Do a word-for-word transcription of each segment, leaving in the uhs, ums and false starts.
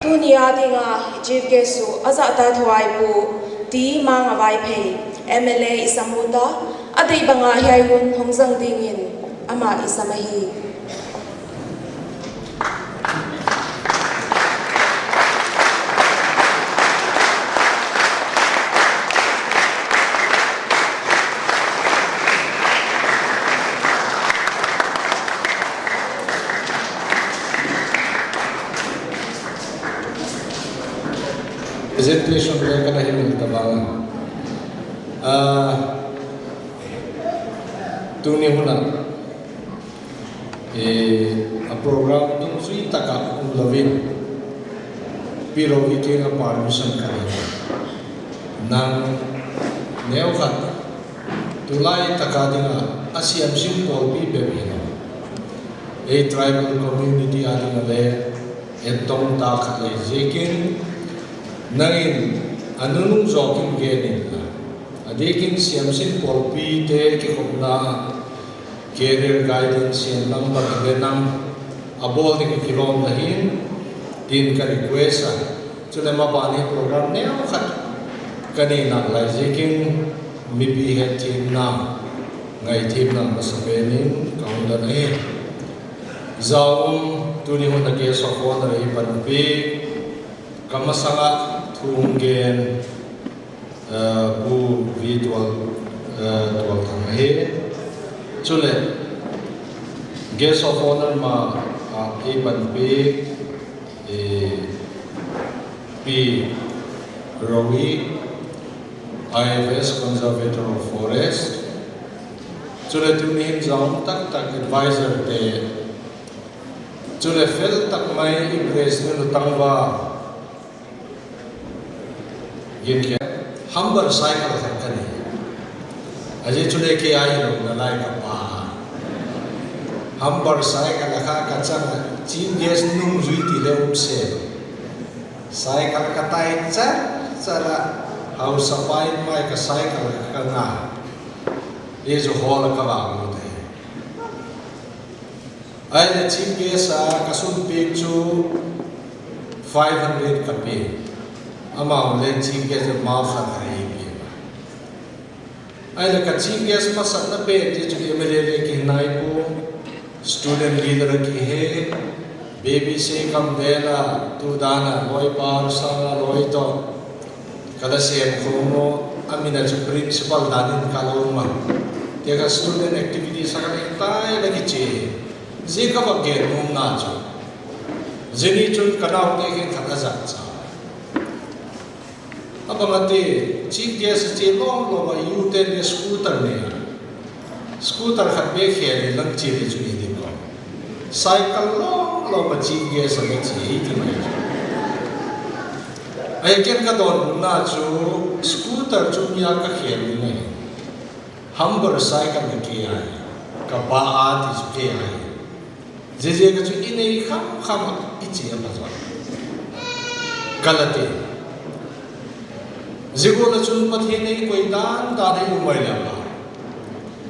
Tuni a dinga Chief Guest uh a zahtakhuai Pu T. Manga Vaiphei, M L A i sam ut a, a deih banga hiai hun hong zang dingin amah i sam ahi. Presentation le ka na himil ta bang. Ah, tuni hun a, eh, a program dungzui taka um lou in, Pi Rovi kiang a permission ka nei. Nang neu khat, tulai taka dinga a siamsin pawlpi bep hi lo, ei tribal community a dinga le, ettong tak khat lei ziakin, nangin a nunung zawkin gen in la. A diakin siamsin pawlpite kikhopna, career guidance in number le nang a bawl ding kilawm la hi'n, tin ka request a. Chule maban hi program neu khat ka nei nak lai ziakin mipi hetthimna, ngaihthimna masapen in ka hon don ahi. Zaum, tuni hun a guest of honour i panpih, ka masanga thu hon gen, eh, Pu V. Tual, eh, Tualthang ahi. Chule, guest of honour ma, ah, i panpih, eh, Pi Rovi, I F S Conservator of Forest. Chule tuni hin zaum taktak advisor te. Chule fel tak mai i president tangval. Gin ke humber cycle khat ka nei. A zi chule kei a i lawmna lai ka pa. Humber cycle a kha ka chang a, chief guest nungzui ti le um se. Cycle ka tai char char a, hausa pa in mai ka cycle ka nga. Ei zu hall a ka vak lut hi. Ahihleh chief guest a ka sum piak chu five hundred ka pe. Amau le chief guest ma khat a ei pe. Ahihleh ka chief guest masakna pen te chu M L A le kihi nai pua, student leader kihi, baby se kam vela, tu dan a, loi par sa la loi to. Ka la sem khawm a, a min a chu principal dan in ka la um a. Te ka student activity sa ka leng tai la kichi. Zi ka va gen nuamna chu, zi ni chun ka naute khen khat a zat cha. A bang a te, chief guest a chi lawmlawm a, U ten le scooter nei a. Scooter khat bek khel in lang chi le chu ni ding ko. Cycle lawmlawm a chief guest a chi hi ti mai. Ahi ken ka dawnhuna chu scooter chu mi a ka khel ding ahi. Humber cycle ni kei ahi. Ka pa a ti chu kei ahi. Ziaziak a chu i nei khamkham a i chi a pha zaw. Ka la ti. Zi gual a chun Pathian ei koi dandan hi um mai le a.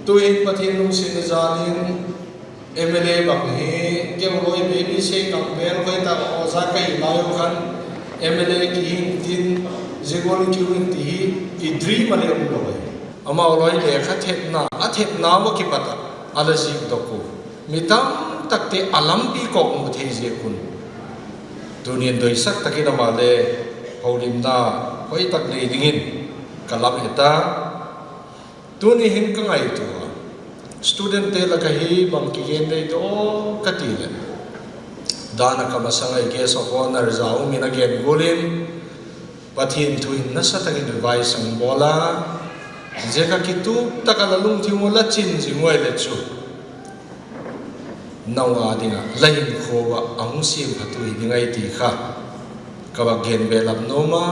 Tuin Pathian lungsim zalin M L A bang hi, keu loi baby se kam vel koi ta o za ka hi lai u khan M L A kihi in tin, zi gual kiu in ti hi, i dream a le um lou. Amau loi lekha thepna, a thepna va kipat a, a la zik dok u. Mi tamtakte a lampi kawk mu thei ziak un. Tunin doisak takin amah le houlimna hoihtak nei dingin ka lam et a. Tuni hin ka ngaihtuah a, student te lak ah hi bang kigen dei daw ka ti leh, dan a ka masang a i guest of honour Zaum in a gen gual in, Pathian thu in nasa takin advice hon bawl a, ziak a kitup tak a la lungthim uh la chin zing uai le chu, nou a ding a la hinkhua a hong siam phatu hi ding ahi ti kha ka va gen belap nuam a.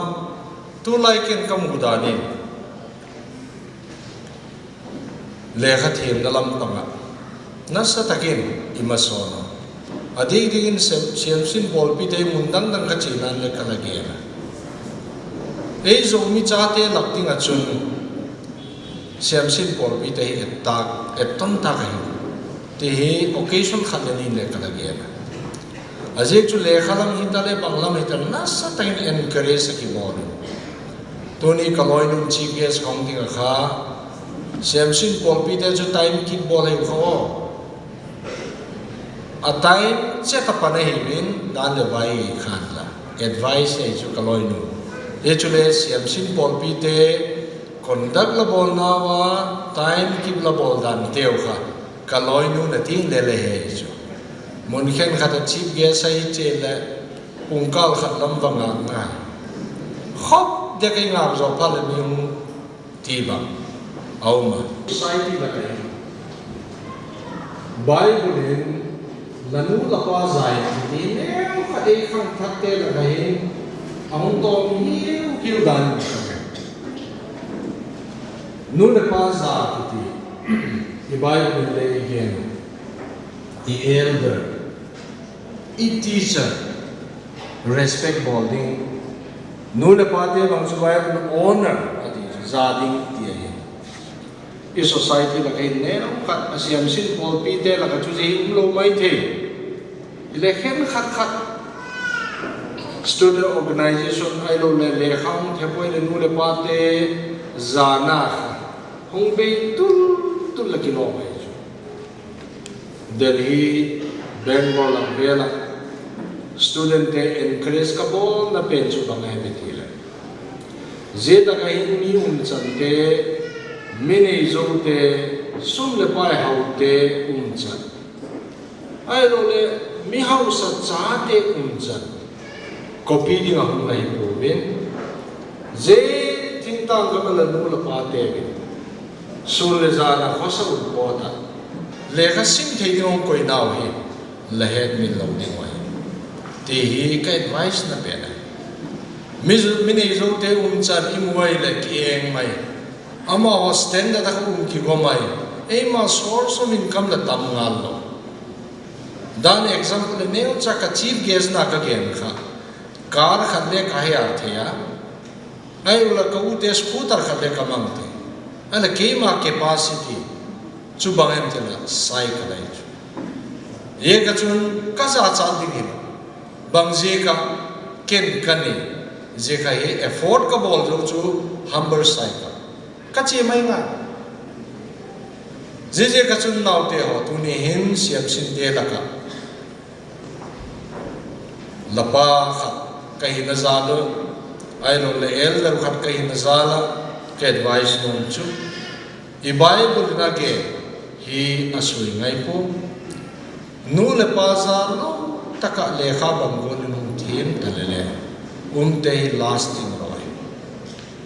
Tulai ken ka muh dan in, lekha thiamna lam pang ah nasa takin i masawn a. A dik dikin siam, siamsin pawlpite mun dangdang ka chihna le ka la gen a. Ei Zomi chate lak ding a chun siamsin pawlpite hi et tak, et ton tak ahi. Ti hi occasion khat le nih le ka la gen a. A ziak chu lekha lam hita leh bang lam hita leh nasatakin encourage a kibawl un. Tuni ka lawinu'n chief guest hong ding a kha, siamsin pawlpite chu time keep bawl hi kha aw. A time chiat apan ahi in dan leh vai khan la. Advice ahi chu ka lawinu. Hi chu leh siamsin pawlpite conduct la bawlna ua time keep la bawl dan teuh kha ka lawinu na ting leh leh hi chu. Mun khenkhat a chief guest ahi chih leh pungkal khat lam va ngak ngai. Khop dek i ngak zaw pha leh mi hong ti bang a om a. Society lak ah Bible in la nu la pa za in ti neu kha ei khangthakte lak ah a hong tawm hiuhiu dan. Nu leh pa za kiti i Bible in leh i gen, i elder, i teacher, respect bawl ding. Nu leh pate bang chu Bible in honor a ti chu, za ding ti ahi. I society lak ah neu khat a siamsin pawlpite lak ah chu zi um lou maithei. Leh khenkhat khat student organization ahihlouhleh lekha hong thepoi leh nu leh pate zana kha hong bei tultul leh kilawm ahi chu. Delhi, Bangalore lam vel ah student te encourage ka bawlna pen chu bang ahi ve ti leh, zia tak ah hin mi umchante, mi neizoute, sum leh pai haute umchan, ahihlouhleh mi hausa chate umchan copy ding a hong la hi pua in, zia thingtang gam ah la nu la pate in sun leh zan a khosa un pawt a lekha sim thei ding hong koihna uh hi la hetmil lou ding uh ahi. Ti hi ka advice na pen ahi. Mi zu-, mi neizoute umchan i mu uai leh ki eng mai. Amau standard a kha um kigawm mai. Eimah source of income la tam ngal lou. Dan example leh neucha ka chief guest na ka gen kha. Car khat leh ka hire thei a. Ahihlouhleh ka ute scooter khat leh ka mang thei. Ahihlouhleh keimah capacity chu bang em ti leh cycle ahi chu. Ziak a chun ka za chal ding in bang ziak a ken ka nei. Ziak a hi afford ka bawl zou chu humble cycle ka chi mai ngal. Ziaziak a chun naute haw, tuni hin siamsinte lak ah la pa khat ka hihna zal uh, ahihlouhleh elder khat ka hihna zal ah ka advice nuam chu, i Bible in a gen hi a sui ngai pua. Nu leh pa za lou tak a lekha bang gual in hong thim ta leh leh, umte hi lasting lou hi.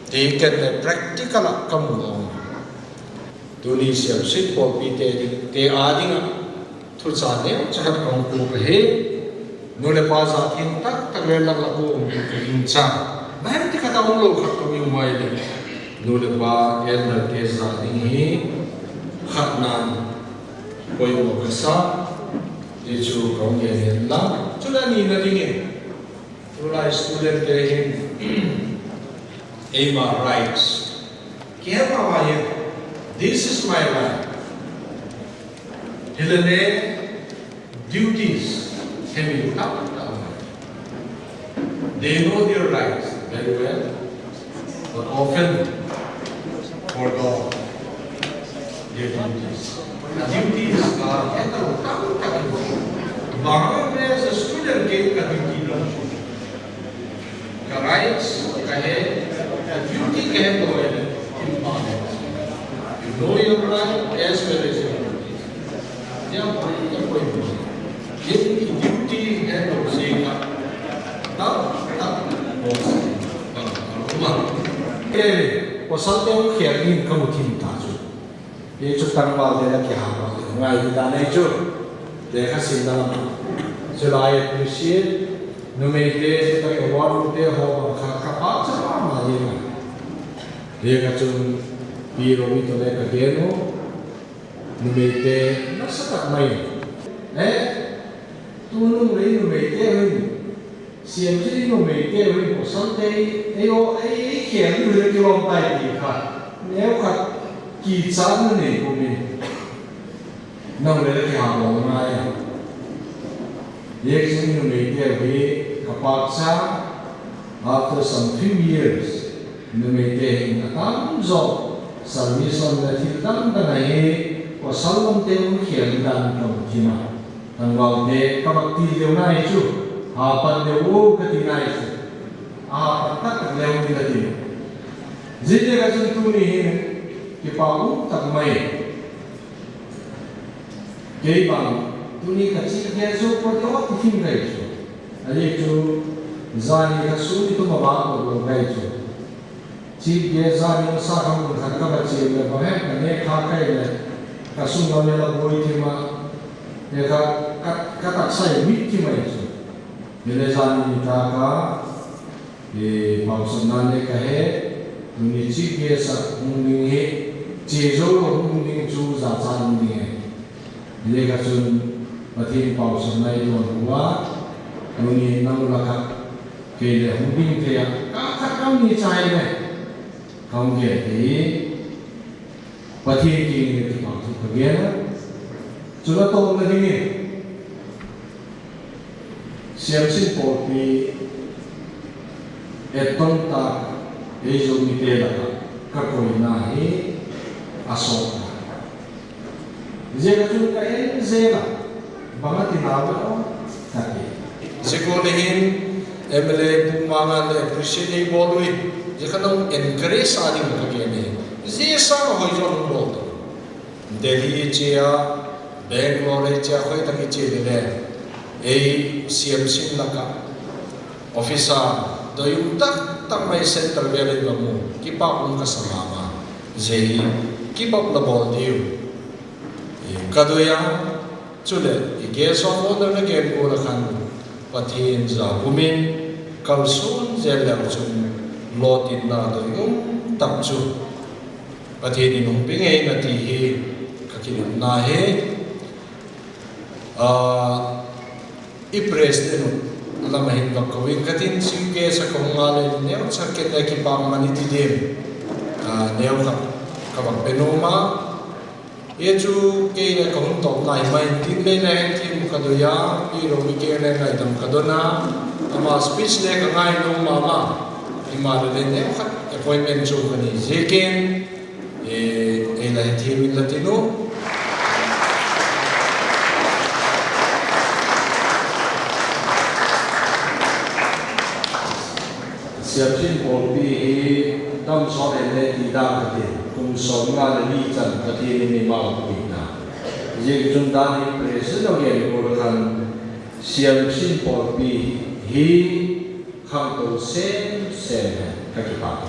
Ti ken leh practical ah ka mu a om. Tuni siamsin pawlpite ding, te a ding ah thuchah neucha khat ka hon puk ahi. Nu leh pa za thim taktak leh laklak uh om ding ka gingcha. Bang ti khat a om lou khat ka mu mai leh, nu leh pa elder te za ding hi khatna in poimoh ka sa. Ti chu ka hon gen hen la. Chuleh a nihna ding in, tulai student te hin eimah rights ki he mahmah hi. This is my right. Hilele duties hemi tam tam. They know their rights very well, but often forgot their duties. Duties ka he ta lou tam tak. Bang a as a student ke ka duty lou. Ka rights ka he, ka duty ka he lou e, important. You know your right as well as your duty. Dia point, dia point. Dia duty he lou se ka. Ta, ta, boss. Ba, ba, ba. Eh, pasal te hong khia in ka mu thim ta chu. Hi chu tangvalte la kihal ngai hi dan ahi chu. Lekha simna lam ah. Chulai appreciate numeite, tak award te haw bang kha ka pahchah mahmah hi. Lekha chun Pi Romi toh leh ka gen uh. Numeite nasatak mai. Eh, tunung lei numeite hin. Siamsin numeite uh in pasal te, ei aw, ei, ei khel uh leh kilawm tai ti kha. Neu khat kichatna nei kum in. Nang leh leh kihal ngai. Ziak chu numeite hi ka paksa, after some few years, numeite in a tamzaw salvation leh thil dangdang ahi, pasal lamte uh khel dan ka mu thim a. Tangvalte ka vak ti leu nai chu, hapan leu uh ka ti nai chu. A hapan taktak leu ni ka ti. Ziate ka chun tuni hi kipak um tak mai. Kei bang, tuni ka chief guest zou pawt lou ti thim ka hi chu. A leh chu, zani ka sum i tum a bang pawt lou ka hi chu. Chief guest zani masa ka mun khat ka va chiam leh bang hem ka ne kha ka hi leh. Ka sum la leh la buai thim a. Leh ka, ka, ka taksa i mit thim a hi chu. Hileh zani nitak a, eh, pauchapna leh ka he, tuni chief guest a hong ding hi, chi zou lou hong ding chu zahzah hong ding hi. Hileh ka chun Pathian pauchapna i tuan ua, tuni nang lak a kei leh hong ding thei a, kam khat kam nih chai leh, ka hong gen thei hi. Pathian kiang in kipahthu ka gen a. Chun a tawpna dingin, Siamsin Pawlpi etton tak ei Zomite lak a ka koihna hi a sawt a. Ziak a chun ka en zel a. Bang a ti na ve aw, ka ti. Ziak a leh hin, M L A Pu Manga leh appreciate ei bawl ua. Ziak a nong encourage a ding ka gen hi. Ziak a hoih zaw nong bawl tou. Delhi i chi a, Bangalore i chi a, khoitak i chi leh leh. Ei Siamsin lak a. Officer, doi um taktak mai center vel in va mu. Kipak um ka sa mahmah. Ziak hi, keep up la bawl diu. I ka doi a, chuleh, i guest of honour na gen kul a khan, Pathian zah pum in, kalsuan zel leh chun, lawtinna doi um tak chu. Pathian in hong pe ngei na ti hi, ka kinepna hi. Ah, i president uh lam a hin va kou ing ka tin, chief guest a ka hong ngai leh neucha kei leh kipak man i ti diam. Ah, neu khat ka va pe nuam a. Hiai chu kei leh ka hun tawpna hi mai in tin leh leh thim ka doi a, pi ro mi kei leh ngaidam ka don a. Ama speech leh ka ngai nuam mahmah. Himahleh leh neu khat appointment chu ka nei ziakin. Eh, ei la thim in la tin uh. Siamsin Pawlpi hi dam sawt en leh ti dan ka ti. Kum sawmnga leh li chan Pathian in eimau pina. Ziak chun dan hi president a gen kul a khan Siamsin Pawlpi hi khangtou semsem hen ka kipak.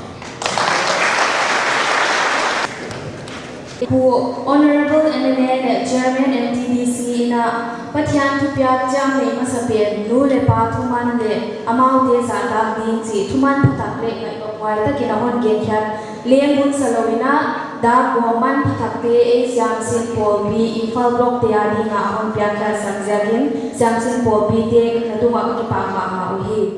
Pu Honourable M L A leh Chairman M T D C in a Pathian thupiak chiam nei masapen nu leh pa thuman leh amaute zahtak ding chih thuman phatak leh ngaihtuah huai takin a hon genkhiat leng hun sa lou in a, dak gawm man phatakte ei Siamsin Pawlpi Imphal Block te a ding a a hon piakkhiat sak ziakin Siamsin Pawlpi te na tung ah ka kipak mahmah uhi.